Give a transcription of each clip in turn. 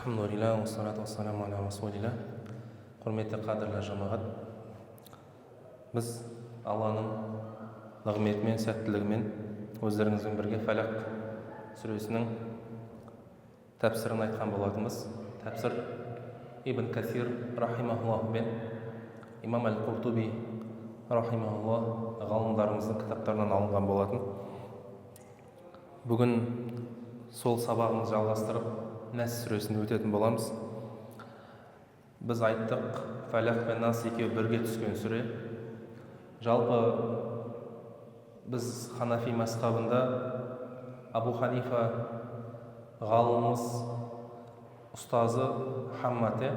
Алхамдулилля, уассалату вассаламу аля расулилля. Құрметті, қадірлі жамағат, біз Алланың нығметімен, сәттілігімен өздеріңізбен бірге Фалақ сүресінің тәпсірін айтқан болатынбыз. Тәпсір Ибн Касир рахимахуллах пен имам әл Қуртуби рахимахуллах ғалымдарымыздың кітаптарынан алынған болатын. Бүгін сол сабағымызды жалғастырып, Нәс сүресін өтетін боламыз. Біз айттық, Фалақ пен Нас екеуі бірге түскен сүре. Жалпы, біз ханафи мазхабында Абу Ханифа ғалымымыз ұстазы Хаммат, иә,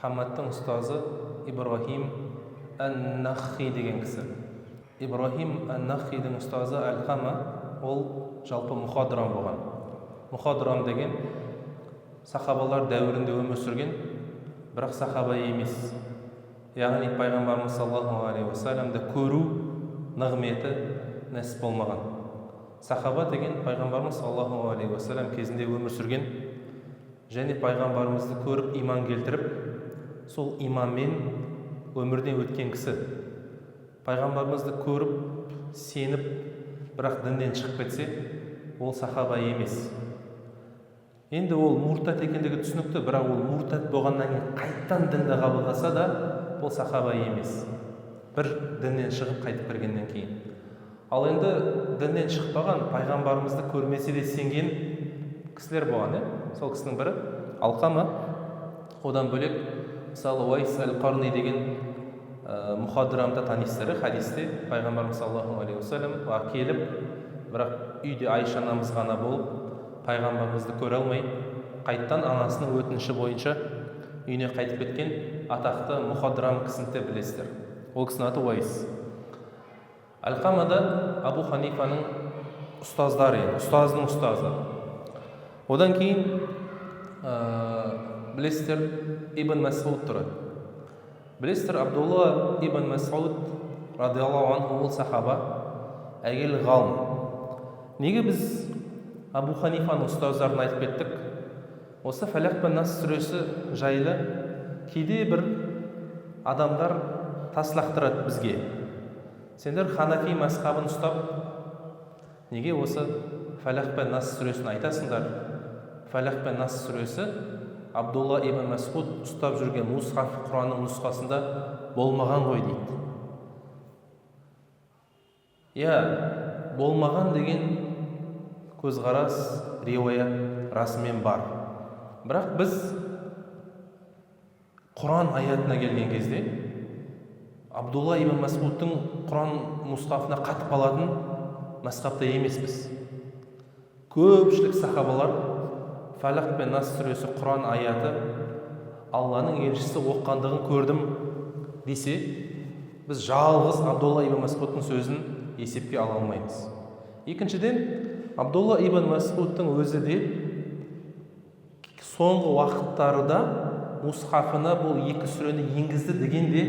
Хамматтың ұстазы Ибрахим ән Нахи деген кісі. Ибрахим ән Нахидің ұстазы Әлқама. Ол жалпы мұхадрам болған. Мұхадрам деген сахабалар дәуірінде өмір сүрген, бірақ сахаба емес, яғни пайғамбарымыз саллаллаху алейхи уассаламды көру нығметі нәсіп болмаған. Сахаба деген пайғамбарымыз саллаллаху алейхи уассалам кезінде өмір сүрген және пайғамбарымызды көріп, иман келтіріп, сол иманмен өмірден өткен кісі. Пайғамбарымызды көріп, сеніп, бірақ діннен шығып кетсе, ол сахаба емес. Енді ол муртат екендігі түсінікті, бірақ ол муртат болғаннан кейін қайтадан дінді қабылдаса да, ол сахаба емес, бір діннен шығып, қайтып кіргеннен кейін. Ал енді діннен шықпаған, пайғамбарымызды көрмесе де сенген кісілер болған, иә. Сол кісінің бірі Алқама. Одан бөлек, мысалы, Уайс әл Қарни деген мұхадрамды танисыздар, иә. Хадисте пайғамбарымыз саллаллаху алейхи уассалам келіп, бірақ үйде Айша анамыз ғана болып, пайғамбарымызды көре алмай, қайтадан анасының өтініші бойынша үйіне қайтып кеткен атақты мұхадрам кісіні де білесіздер. Ол кісінің аты Уайс. Әлқама да Абу Ханифаның ұстаздары, енді ұстазының ұстазы. Одан кейін білесіздер, Ибн Масуд тұрады. Білесіздер, Абдулла ибн Масуд радиаллаху анху, ол сахаба, әйгілі ғалым. Неге біз Абу Ханифаның ұстаздарын айтып кеттік? Осы Фалақ пен Нас сүресі жайлы кейде бір адамдар тас лақтырады бізге: сендер ханафи мазхабын ұстап, неге осы Фалақ пен Нас сүресін айтасыңдар? Фалақ пен Нас сүресі Абдулла ибн Масуд ұстап жүрген мусхаф, Құранның нұсқасында болмаған ғой, дейді. Иә, болмаған деген көзқарас, риуаят расымен бар. Бірақ біз Құран аятына келген кезде Абдулла ибн Масудтың Құран мұсхафына қатып қалатын мазхабта емеспіз. Көпшілік сахабалар Фалақ пен Нас сүресі Құран аяты, Алланың елшісі оқығандығын көрдім десе, біз жалғыз Абдулла ибн Масудтың сөзін есепке ала алмаймыз. Екіншіден, Абдулла ибн Масудтың өзі де соңғы уақыттарда мусхафына бұл екі сүрені енгізді деген де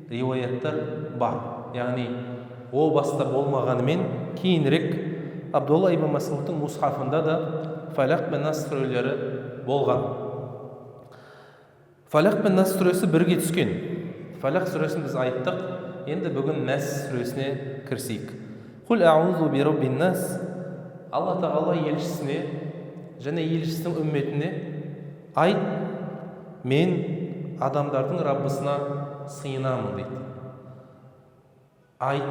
риуаяттар бар. Яғни о баста болмағанымен, кейінірек Абдулла ибн Масудтың мусхафында да Фалақ пен Нас сүрелері болған. Фалақ пен Нас сүресі бірге түскен. Фалақ сүресін біз айттық, енді бүгін Нәс сүресіне кірісейік. Құл аузу би роббин нас. Алла Тағала елшісіне және елшісінің үмметіне: айт, мен адамдардың Раббысына сыйынамын, дейді. Айт,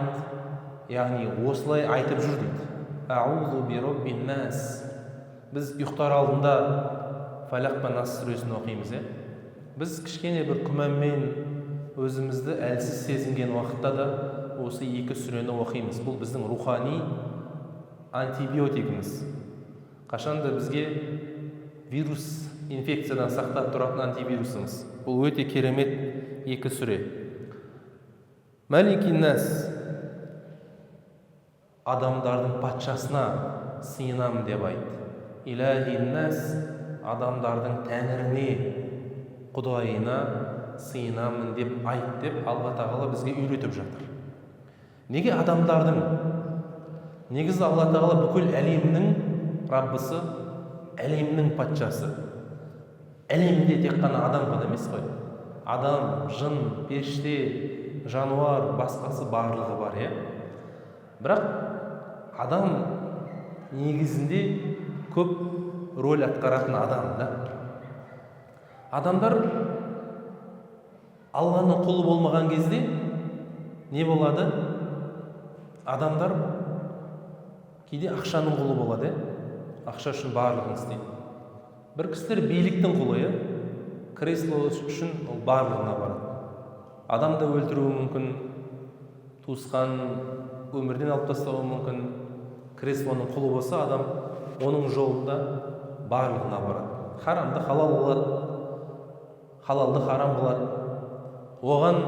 яғни осылай айтып жүр, дейді. Аузу би роббин нас. Біз ұйықтар алдында Фалақ пен Нас сүресін оқимыз, иә. Біз кішкене бір күмәнмен, өзімізді әлсіз сезінген уақытта да осы екі сүрені оқимыз. Бұл біздің рухани антибиотигіміз, қашанда бізге вирус, инфекциядан сақтап тұратын антивирусымыз. Бұл өте керемет екі сүре. Мәлики нас, адамдардың патшасына сыйынамын деп айт. Илахи нас, адамдардың тәңіріне, құдайына сыйынамын деп айт, деп Алла Тағала бізге үйретіп жатыр. Неге адамдардың? Негізі Алла Тағала бүкіл әлемнің Раббысы, әлемнің патшасы. Әлемде тек қана адам ғана емес қой. Адам, жын, періште, жануар, басқасы барлығы бар, иә. Бірақ адам негізінде көп роль атқаратын адам, да. Адамдар Алланың құлы болмаған кезде не болады? Адамдар кейде ақшаның құлы болады, иә? Ақша үшін барлығын істейді. Бір кісілер биліктің құлы, иә? Кресло үшін ол барлығына барады. Адам да өлтіруі мүмкін, туысқан өмірден алып тастауы мүмкін. Креслоның құлы болса, адам оның жолында барлығына барады. Харамды халал қылады, халалды харам қылады. Оған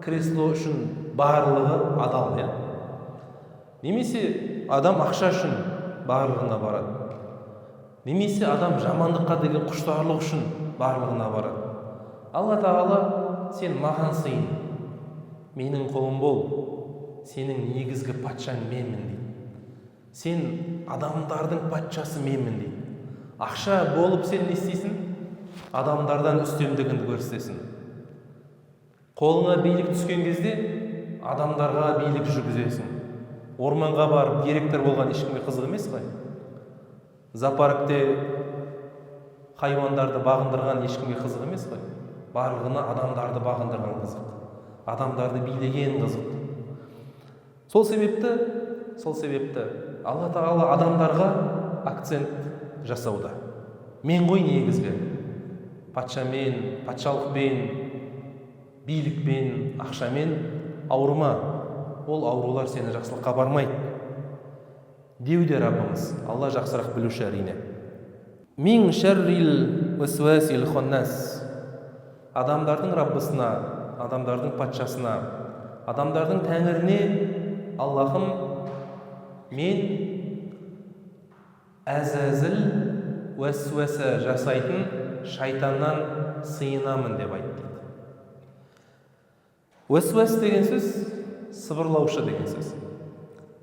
кресло үшін барлығы адал, иә? Немесе адам ақша үшін барлығына барады. Немесе адам жамандыққа деген құштарлық үшін барлығына барады. Алла Тағала: сен маған сыйын, менің құлым бол, сенің негізгі патшаң менмін дейді. Сен адамдардың патшасы менмін дейді. Ақша болып сен не істейсің? Адамдардан үстемдігіңді көрсетесің. Қолыңа билік түскен кезде адамдарға билік жүргізесің. Орманға барып директор болған ешкімге қызық емес қой. Зоопаркте хайуандарды бағындырған ешкімге қызық емес қой. Барлығына адамдарды бағындырған қызық. Адамдарды билеген қызық. Сол себепті Алла Тағала адамдарға акцент жасауда. Мен ғой негізгі. Патшамен, патшалықпен, билікпен, ақшамен ауырма. Ол аурулар сені жақсылыққа бармайды деуде Раббымыз. Алла жақсырақ білуші, әрине. Мин шәррил уәсуәсил ханнас. Адамдардың Раббысына, адамдардың патшасына, адамдардың тәңіріне, Аллахым, мен Әзәзіл уәсуәсә жасайтын шайтаннан сыйынамын деп айт дейді. Уәсуәс деген сөз сыбырлаушы деген сөз.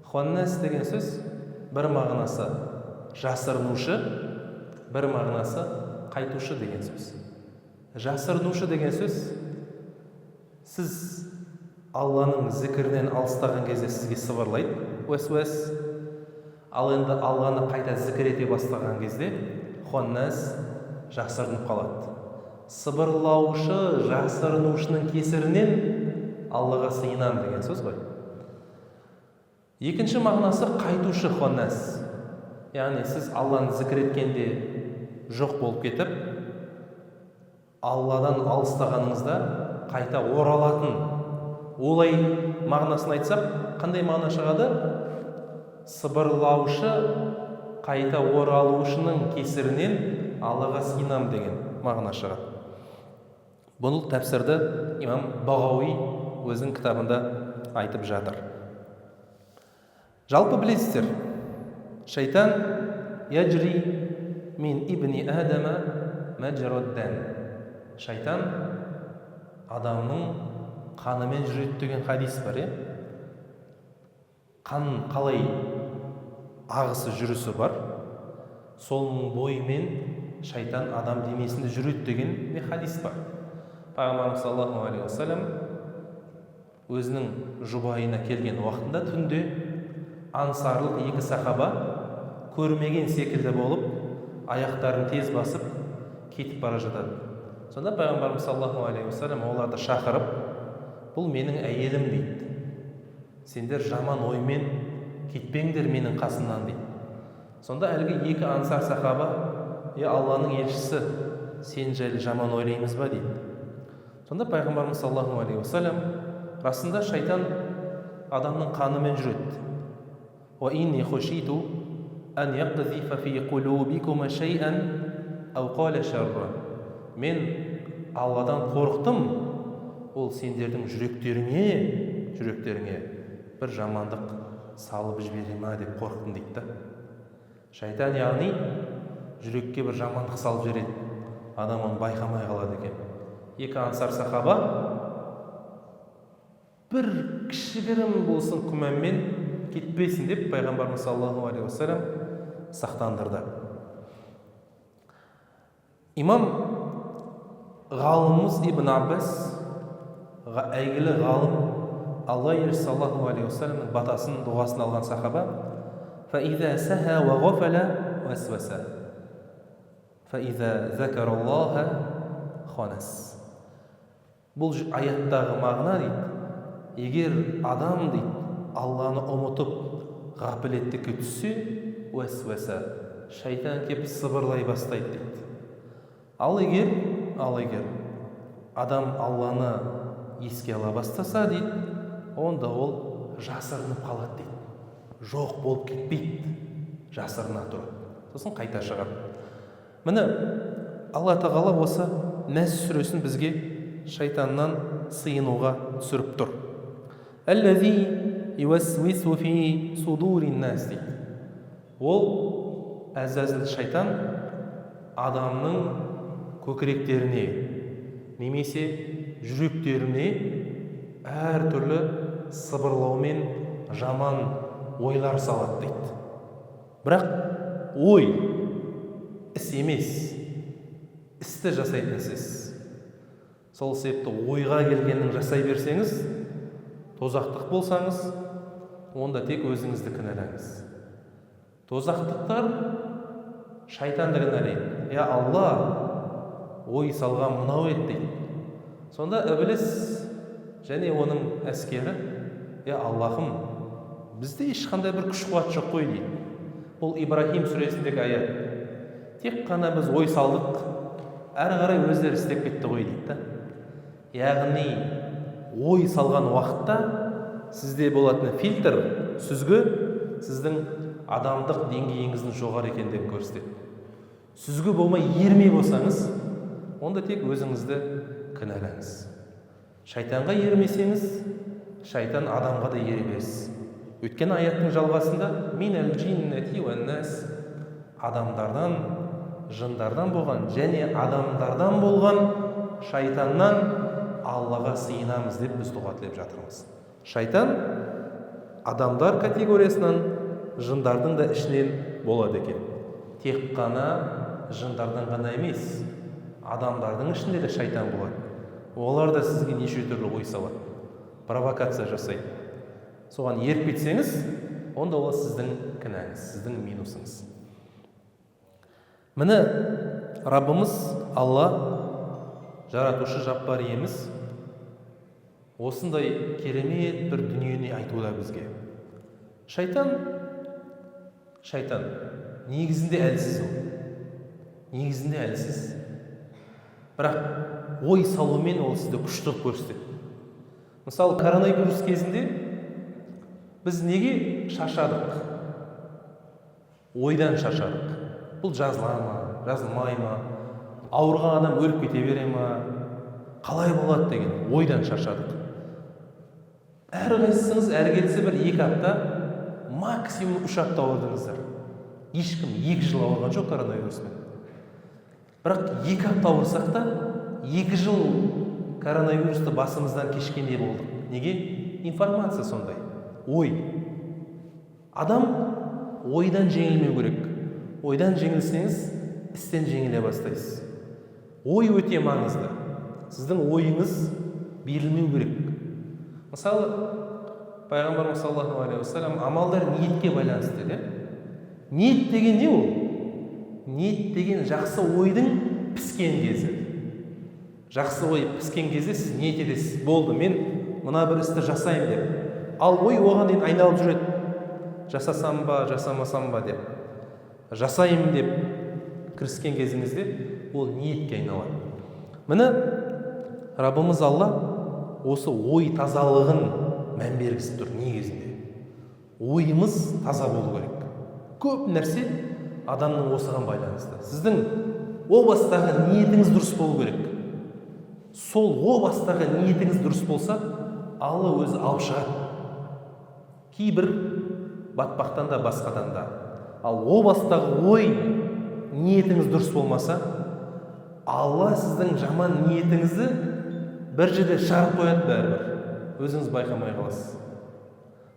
Ханнас деген сөз бір мағынасы жасырынушы, бір мағынасы қайтушы деген сөз. Жасырынушы деген сөз, сіз Алланың зікірінен алыстаған кезде сізге сыбырлайды уәсуәс. Ал енді Алланы қайта зікір ете бастаған кезде ханнас жасырынып қалады. Сыбырлаушы, жасырынушының кесірінен Аллаға сыйынамын деген сөз ғой. Екінші мағынасы қайтушы ханнас. Яғни сіз Алланы зікір еткенде жоқ болып кетіп, Алладан алыстағаныңызда қайта оралатын. Олай мағынасын айтсақ, қандай мағына шығады? Сыбырлаушы, қайта оралушының кесірінен Аллаға сыйынамын деген мағына шығады. Бұл тәпсірді имам Бағауи өзінің кітабында айтып жатыр. Жалпы білесіздер, шайтан яджри мин ибни адама мажрад дам. Шайтан адамның қанымен жүреді деген хадис бар, иә? Қан қалай ағысы, жүрісі бар, соның бойымен шайтан адам денесінде жүреді деген де хадис бар. Пайғамбарымыз саллаллаху алейхи уассалам өзінің жұбайына келген уақытында түнде ансарлық екі сахаба көрмеген секілді болып, аяқтарын тез басып кетіп бара жатады. Сонда пайғамбарымыз саллаллаху алейхи уассалам оларды шақырып, бұл менің әйелім дейді, сендер жаман оймен кетпеңдер менің қасымнан дейді. Сонда әлгі екі ансар сахаба: е, Алланың елшісі, сен жайлы жаман ойлаймыз ба? дейді. Сонда пайғамбарымыз саллаллаху алейхи уассалам: расында шайтан адамның қанымен жүреді. Уа инни хушиту ан яқзифа фи қулубикума шайан ау қала шарра. Мен Алладан қорықтым, ол сендердің жүректеріңе бір жамандық салып жібере ма деп қорықтым дейді да. Шайтан, яғни, жүрекке бір жамандық салып жібереді, адам оны байқамай қалады екен. Екі ансар сахаба бір кішігірім болсын күмәнмен кетпесін деп пайғамбарымыз саллаллаху алейхи уассалам сақтандырды. Имам Ғалымымыз Ибн Аббас, әйгілі ғалым, Алла елшісі саллаллаху алейхи уассаламның батасын, дұғасын алған сахаба, فَإِذَا سَهَا وَغَفَلَ وَسْوَسَ فَإِذَا ذَكَرَ اللَّهَ خَنَسَ. Бұл аяттағы мағына дейді, егер адам дейді Алланы ұмытып ғафлеттікке түссе, уәсуәсә, шайтан кеп сыбырлай бастайды дейді. Ал егер адам Алланы еске ала бастаса дейді, онда ол жасырынып қалады дейді. Жоқ болып кетпейді, жасырына тұрады. Сосын қайта шығады. Міне, Алла Тағала осы Нәс сүресін бізге шайтаннан сыйынуға түсіріп тұр. Әлләзи юәсвису фи судурин нас дейді. Ол әзәзіл шайтан адамның көкіректеріне немесе жүректеріне әртүрлі сыбырлаумен жаман ойлар салады дейді. Бірақ ой іс емес, істі жасайтын сіз. Сол себепті ойға келгенін жасай берсеңіз, тозақтық болсаңыз, онда тек өзіңізді кінәлаңыз. Тозақтықтар шайтанды кінәлайды. Я Алла, ой салған мынау еді дейді. Сонда ібіліс және оның әскері, я Аллахым, бізде ешқандай бір күш қуат жоқ қой дейді. Бұл Ибрахим сүресіндегі аят. Тек қана біз ой салдық, әрі қарай өздері істеп кетті ғой дейді да. Яғни ой салған уақытта сізде болатын фильтр, сүзгі сіздің адамдық деңгейіңіздің жоғары екендігін көрсетеді. Сүзгі болмай ерме болсаңыз, онда тек өзіңізді кінәлаңыз. Шайтанға ермесеңіз, шайтан адамға да ере берсін. Өйткені аяттың жалғасында минәл джиннати уән нас, адамдардан, жындардан болған және адамдардан болған шайтаннан Аллаға сыйынамыз деп біз дұға тілеп жатырмыз. Шайтан адамдар категориясынан, жындардың да ішінен болады екен. Тек қана жындардан ғана емес, адамдардың ішінде де шайтан болады. Олар да сізге неше түрлі ой салады, провокация жасайды. Соған еріп кетсеңіз, онда ол сіздің кінәңіз, сіздің минусыңыз. Міне, Раббымыз Алла, жаратушы жаппар иеміз, осындай керемет бір дүниені айтуда бізге. Шайтан негізінде әлсіз ол. Негізінде әлсіз. Бірақ ой салумен ол сізді күшті қылып көрсетеді. Мысалы, коронавирус кезінде біз неге шаршадық? Ойдан шаршадық. Бұл жазыла ма, жазылмай ма, ауырған адам өліп кете бере ма, қалай болады деген ойдан шаршадық. Әрқайсысыңыз әрі кетсе бір 2 апта, максимум 3 апта ауырдыңыздар. Ешкім 2 жыл ауырған жоқ коронавируспен. Бірақ 2 апта ауырсақ та, 2 жыл коронавирусты басымыздан кешкендей болдық. Неге? Информация сондай. Ой. Адам ойдан жеңілмеу керек. Ойдан жеңілсеңіз, істен жеңіле бастайсыз. Ой өте маңызды. Сіздің ойыңыз берілмеу керек. Мысалы, пайғамбарымыз саллаллаху алейхи уассалам амалдар ниетке байланысты деді. Ниет деген не ол? Ниет деген жақсы ойдың піскен кезі. Жақсы ой піскен кезде сіз ниет етесіз. Болды, мен мына бір істі жасаймын деп. Ал ой оған дейін айналып жүреді. Жасасам ба, жасамасам ба деп. Жасаймын деп кіріскен кезіңізде ол ниетке айналады. Міне, Раббымыз Алла осы ой тазалығын мән бергізіп тұр негізінде. Ойымыз таза болу керек. Көп нәрсе адамның осыған байланысты. Сіздің о бастағы ниетіңіз дұрыс болу керек. Сол о бастағы ниетіңіз дұрыс болса, Алла өзі алып шығады. Кейбір батпақтан да, басқадан да. Ал о бастағы ой ниетіңіз дұрыс болмаса, Алла сіздің жаман ниетіңізді бір жерде шығарып қояды бәрібір. Өзіңіз байқамай қаласыз.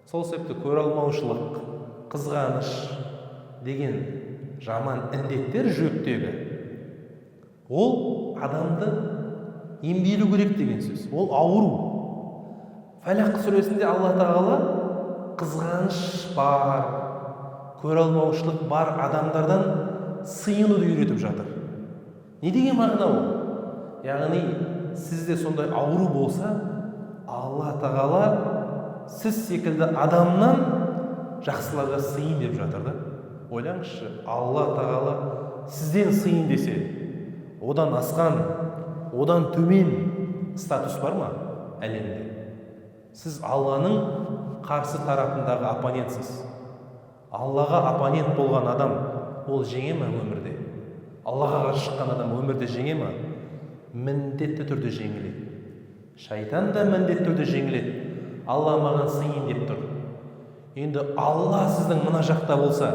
Сол себепті көре алмаушылық, қызғаныш деген жаман індеттер жүректегі, ол адамды Емделу керек деген сөз. Ол ауру. Фәлақ сүресінде Алла Тағала қызғаныш бар, көре алмаушылық бар адамдардан сыйынуды үйретіп жатыр. Не деген мағына ол? Яғни сізде сондай ауру болса, Алла Тағала сіз секілді адамнан жақсыларға сыйын деп жатыр да. Ойлаңызшы, Алла Тағала сізден сыйын десе, одан асқан, одан төмен статус бар ма әлемде? Сіз Алланың қарсы тарапындағы оппонентсіз. Аллаға оппонент болған адам ол жеңе ме өмірде? Аллаға қарсы шыққан адам өмірде жеңе ме? Міндетті түрде жеңіледі. Шайтан да міндетті түрде жеңіледі. Алла маған сыйын деп тұр. Енді Алла сіздің мына жақта болса,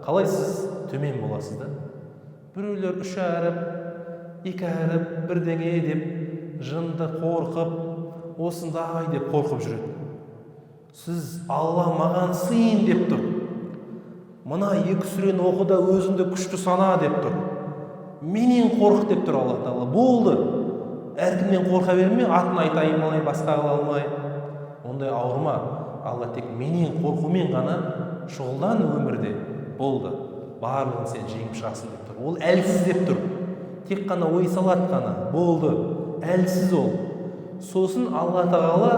қалай сіз төмен боласыз да? Біреулер 3 әріп, 2 әріп, бірдеңе деп жынды қорқып, осындай деп қорқып жүреді. Сіз Алла маған сыйын деп тұр. Мына 2 сүрені оқы да өзіңді күшті сана деп тұр. Менен қорқ деп тұр Алла Тағала. Болды. Әркімнен қорқа берме, атын айта алмай, басқа қыла алмай. Ондай ауырма. Алла тек менен қорқумен ғана шұғылдан өмірде. Болды. Барлығын сен жеңіп шығасың деп тұр. Ол әлсіз деп тұр. Тек қана ой салады ғана. Болды. Әлсіз ол. Сосын Алла Тағала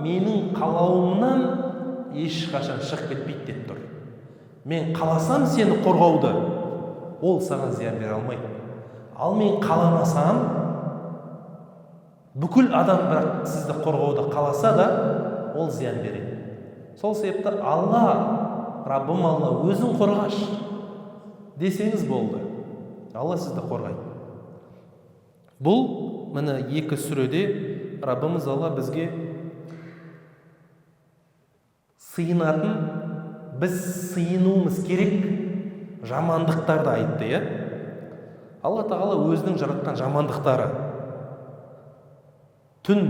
менің қалауымнан ешқашан шығып кетпейді деп тұр. Мен қаласам сені қорғауды, ол саған зиян бере алмайды. Ал мен қаламасам, бүкіл адам бірақ сізді қорғауды қаласа да, ол зиян береді. Сол себепті Алла, Раббым Алла, өзің қорғаш десеңіз болды. Алла сізді қорғайды. Бұл міне 2 сүреде Раббымыз Алла бізге сыйынатын, біз сыйынуымыз керек жамандықтарды айтты, иә? Алла Тағала өзінің жаратқан жамандықтары. Түн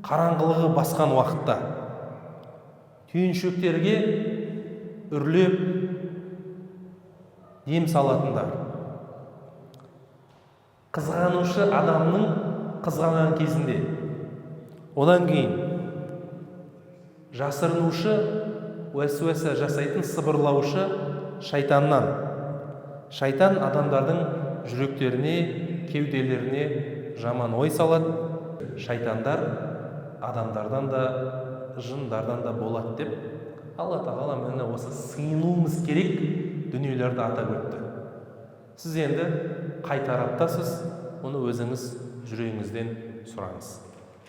қараңғылығы басқан уақытта түйіншектерге үрлеп дем салатындар, қызғанушы адамның қызғанған кезінде, одан кейін жасырынушы, уәсуәсә жасайтын, сыбырлаушы шайтаннан. Шайтан адамдардың жүректеріне, кеуделеріне жаман ой салады. Шайтандар адамдардан да, жындардан да болады деп Алла Тағала міне осы сыйынуымыз керек дүниелерді атап өтті. Сіз енді қай тараптасыз, оны өзіңіз жүрегіңізден сұраңыз.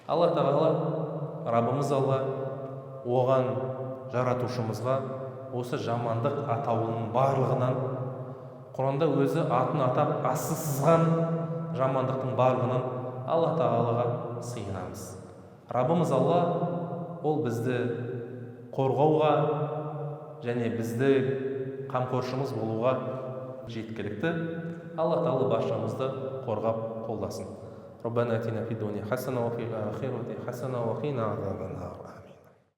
Алла Тағала, Раббымыз Алла, оған жаратушымызға осы жамандық атаулының барлығынан, Құранда өзі атын атап асы сызған жамандықтың барлығынан Алла Тағалаға сыйынамыз. Раббымыз Алла ол бізді қорғауға және бізді қамқоршымыз болуға жеткілікті. Алла Тағала баршамызды қорғап қолдасын. Раббана атина фид дуния хасана ва фил ахирати хасана ва қина азабан нар.